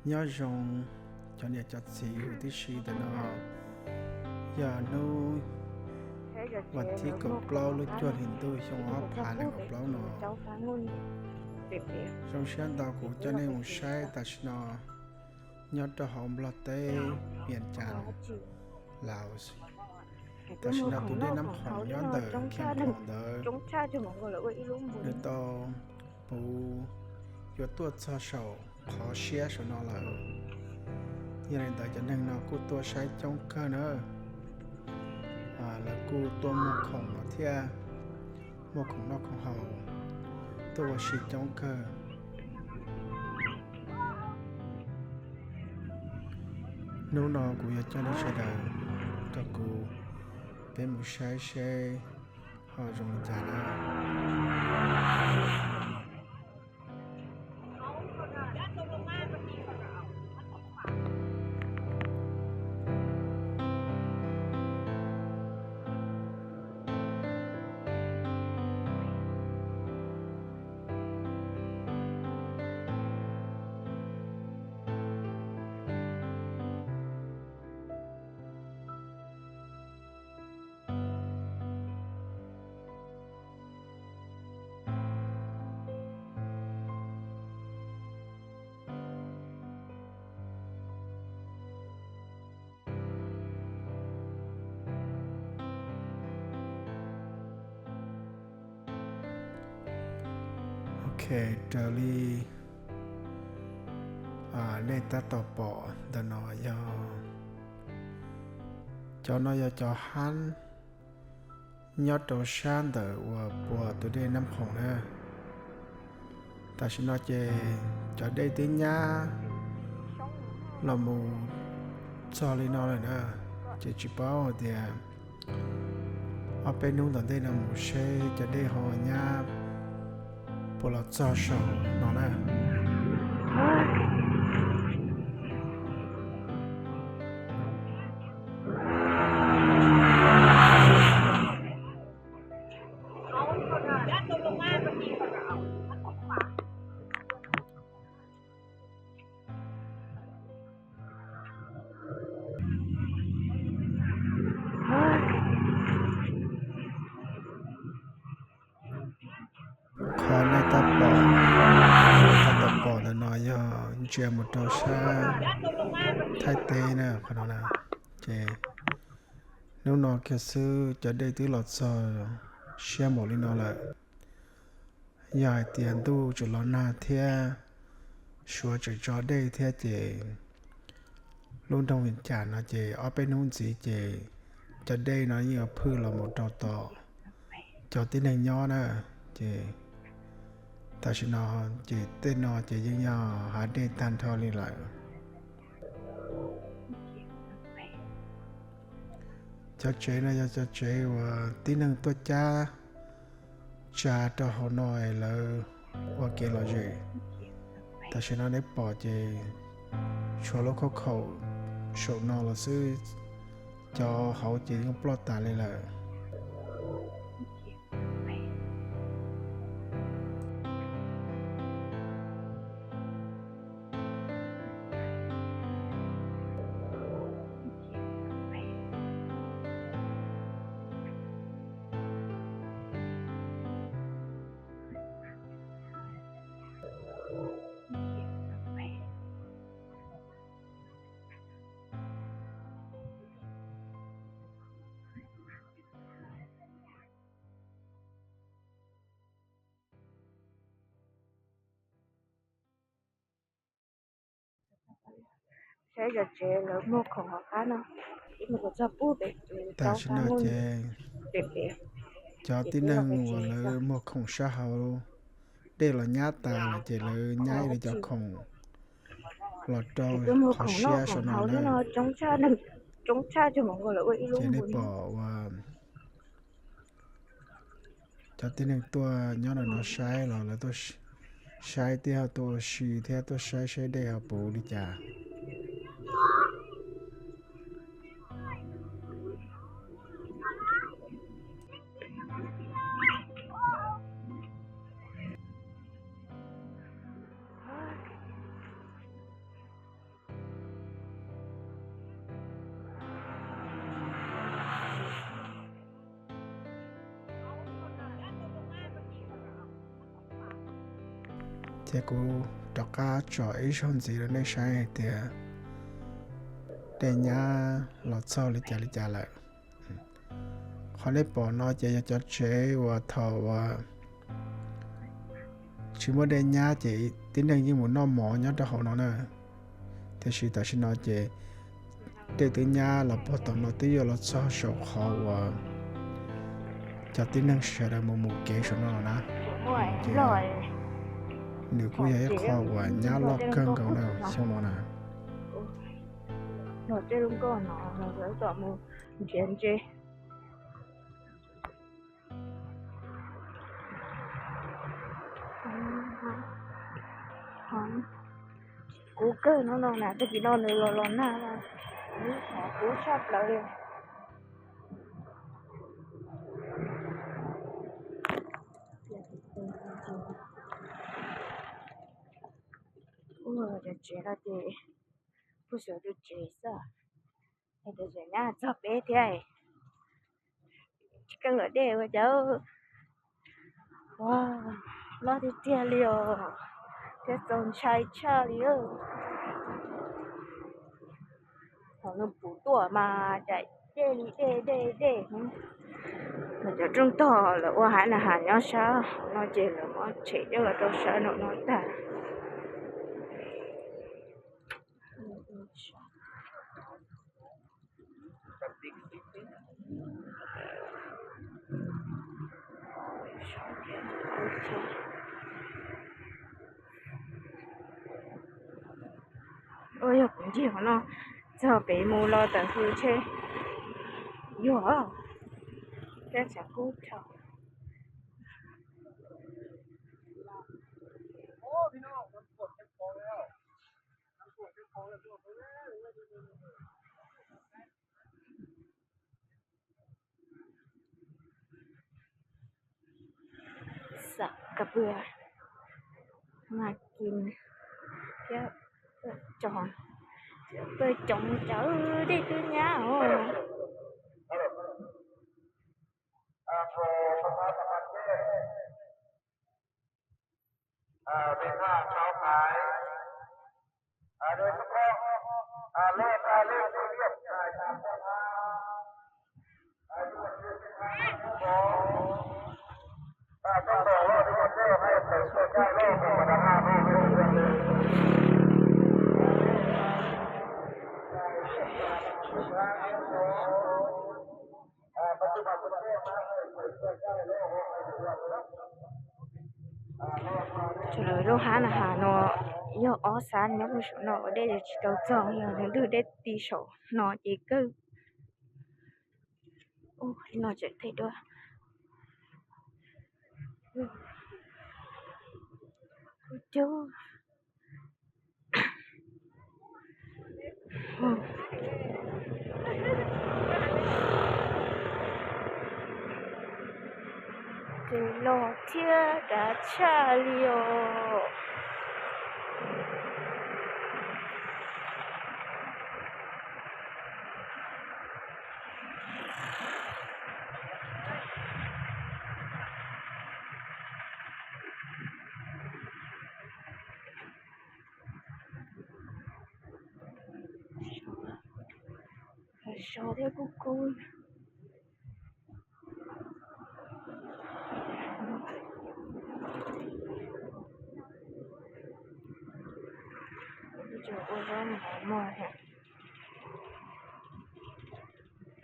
Nyob zoo cov niam cov txiv huv tib si, ntawm no yog hnub vas thib kaum plaub lub cuaj hlis ntuj xyoo ob phav nees nkaum plaub no. Zoo siab ntau kuv coj nej mus saib tam sim no nyob rau hauv Nplog teb, Vias Cas, Laos. Tam sim no tus dej Nab Khoom nyob ntawm Khiaj Khoom ntawd nws tau puv yuav tuaj txog saum qhov siab saum no lawm. Yog li ntawd cov neeg no kuj tuaj saib coob kawg na. Lawv kuj tuaj muag khoom no thiab, muag khoom noj khoom haus, tuaj ua si coob kawg. Hnub no kuv yuav coj nej sawv daws, rau kuv, peb mus saib seb ho zoo li cas na. Ok, raws li nej tab tom pom ntawm no yog, cov no yog cov hab nyob rau sab ntawm uas puas tus dej Nab Khoom na. Tam sim no ces cov dej twb nyab los mus txog li no lawm na, ces tsis paub hais tias ob peb hnub tom ntej no mus seb cov dej ho nyab puas los txog saum no na. Qhov nej tab tom, tab tom pom ntawm no yog ntsia mus rau sab Thaib teb na, qhov no na. Ces hnub no kiag xwb cov dej twb los txog siab npaum li no lawm. Yog hais tias ntuj tseem los nag thiab, suav tseem tso dej thiab ces lub nroog Vias Cas no ces ob peb hnub ntxiv ces cov dej no yeej yuav phwj los mus rau tom cov tib neeg nyob na. Ces tam sim no ces tej no ces yeej yog hav dej tag nrho li lawm. Cov tsev no yog cov tsev uas tib neeg tuaj cab tsa rau hauv no es lawv ua kev lom zem. Tam sim no nej pom ces tshuav lub khauj khaum saum no los xwb, cov hauv ces yeej ploj tas li lawm. Saib cov tsev lawv muag khoom hauv qab no. Tam sim no ces cov tib neeg uas lawv muag khoom sab hauv, dej los nyab tas lawm ces lawv nyab ib lawv cov khoom los rau qhov siab saum no na. Ces nej pom uas cov tib neeg tuaj nyob ntawm no saib los lawv tuaj saib thiab tuaj ua si thiab tuaj saib seb dej ho puv li cas. Ces kuv rov qab tso ib zaug ntxiv rau nej saib hais tias dej nyab los txog li cas li cas lawm. Qhov nej pom no ces yog cov tsev uas thaum uas tsis muaj dej nyab ces tib neeg yeej mus noj mov nyob rau hauv no na. Tiam sis tam sim no ces dej twb nyab los puag tom no twb yuav los txog saum qhov uas cov tib neeg sawv daws mus mus kev saum no na. Ces nws kuj yog ib qho uas nyab loj kawg nkaus na xyoo no na. Kub kawg no no na, tag kis no nws los los nag, kub tshaj plaws li. Ua cov tsev no ces puag saum tus tsev xwb. Cov tsev nyab txog peb thiab. Tsis keej lawm dej ua cas, loj tiag tiag li os, thiab txaus ntshai tshaj li. Thaum nws pum tuaj mas cas dej li dej dej dej. Cov rooj tog lawv ua hav na has nyob sab no ces lawv muab tshem coj los rau sab no no tag. Ua yog kuv ncig qhov no txog pem mus los tawm hws ntshe yuag, kab tsav kub dhau. Xam ka pwg mas kis thiab, pawg coob cawv dej twb nyab os. Ces lawv lub hab na has no yog ob xab nyob puag saum no ua dej tsis tau txog, yog ntug dej ti saum no ces kawg. Ub, no tseem theej duab. Ces loj thiab dav tshaj li os. Sov thiab kub kub. Ua zaub mov muag thiab.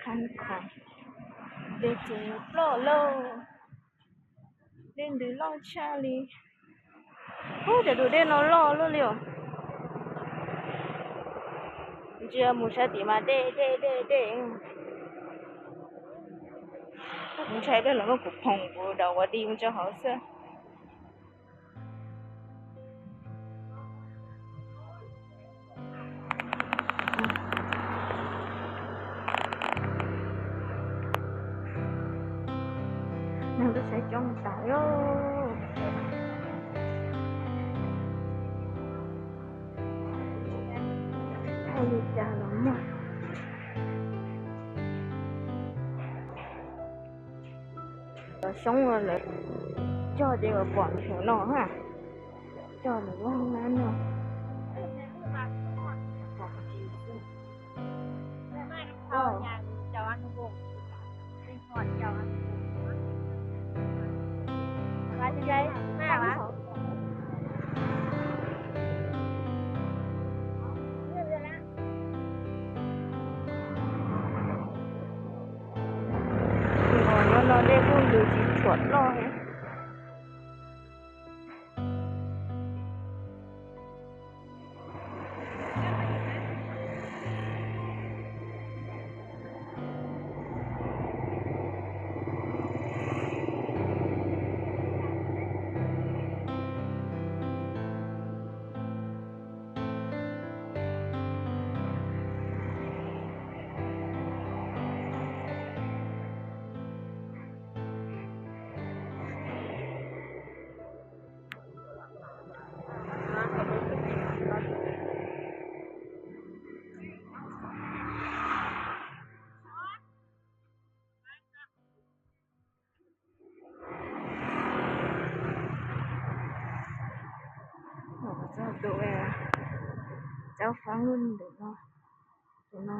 Khab khoom, dej ces ploj lauj, dej ntws loj tshaj li. Ub, cov tus dej no loj luaj li os. Ntsia mus sab tid mas dej dej dej dej. Kuv ntshai dej los muab kuv phoom kuv daus ua di mus rau hauv xwb. Neeg twb saib coob tas lauj. Thaij li cas los muag. Cov xyoob lawv cog ces uas pom ntawm no ha. cog nws lub hoob nab no. Nyob no dej kuj ntws tsis tshuam loj thiab. Txog tus, txog fab ntawm no, tus no.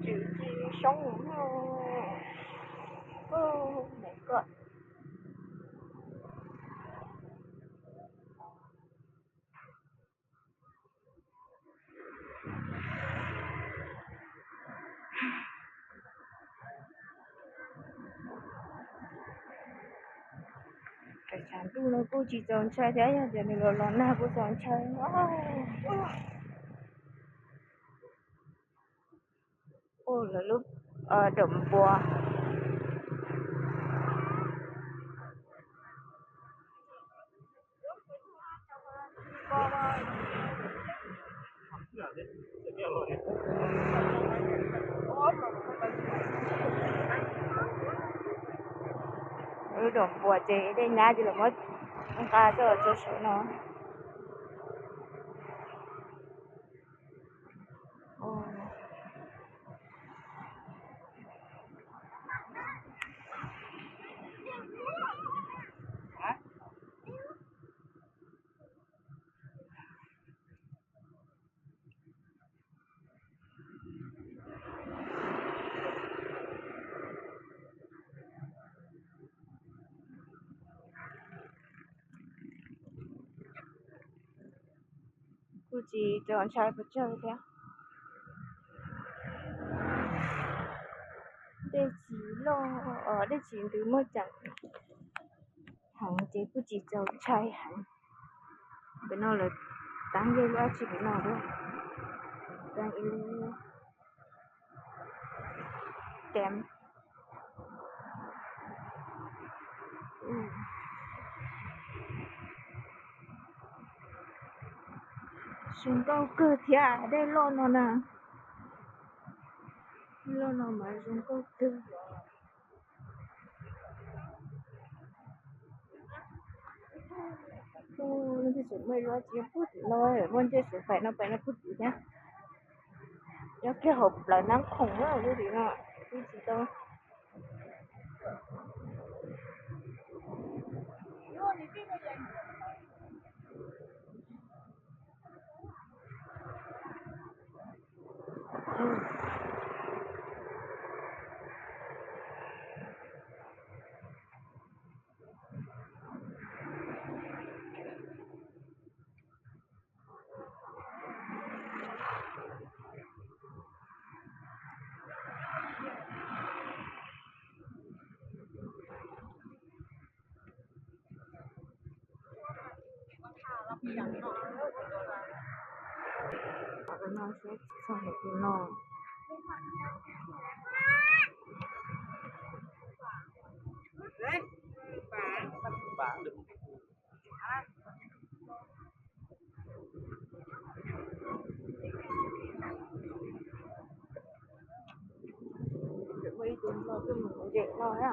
Tswm ci xyoob no, me koj. Tshav ntuj no kuj tsis txaus ntshai thiab, yog tias nws los los nag kuj txaus ntshai. Ua lawv lub daum npua. Lub daum npua ces dej nyab ces lawv muab nqa tuaj tso saum no. Kuj tsis txaus ntshai pes tsawg thiab. Dej tsis loj, dej tsis ntws muaj ceem heev ces kuj tsis txaus ntshai heev. Pem no lawv teeb yog lub dab tsi pem no, teeb ib lub tem. Zoo nkauj kawg thiab, dej loj no na. Loj no mas zoo nkauj kawg. Ntej tseem muaj ib lub tsis puag tim no, muaj ntej tseem pais no pais no puag tim thiab. Nyob kiag hauv plawv Nab Khoom lub tim no, twb tsis tau. Tus no saib txog tus no. Muaj ib tug no twb mus nce no na.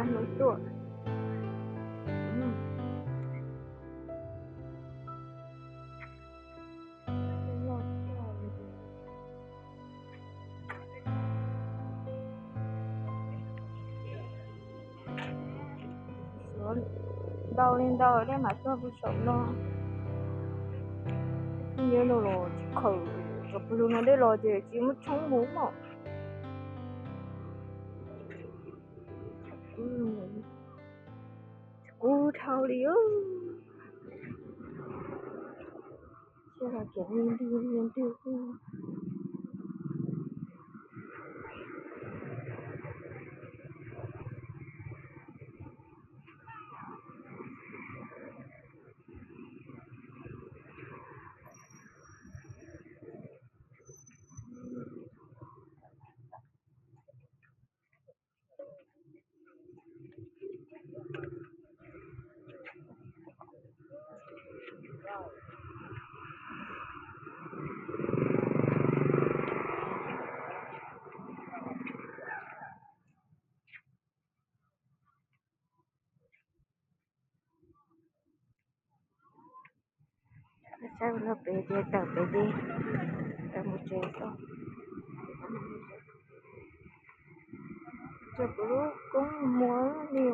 kab hnub tuaj. Ntau li ntau dej mas tuaj pem saum no. Nyob no los tsis khaws cov pw lug no dej los ces tsis muaj tshoob mus mog. Kub dhau li. Ces los kev li nti li nti. Saib no pem ces tawm pem ces tawm mus tsev xwb. Cov kuv lub koob muag li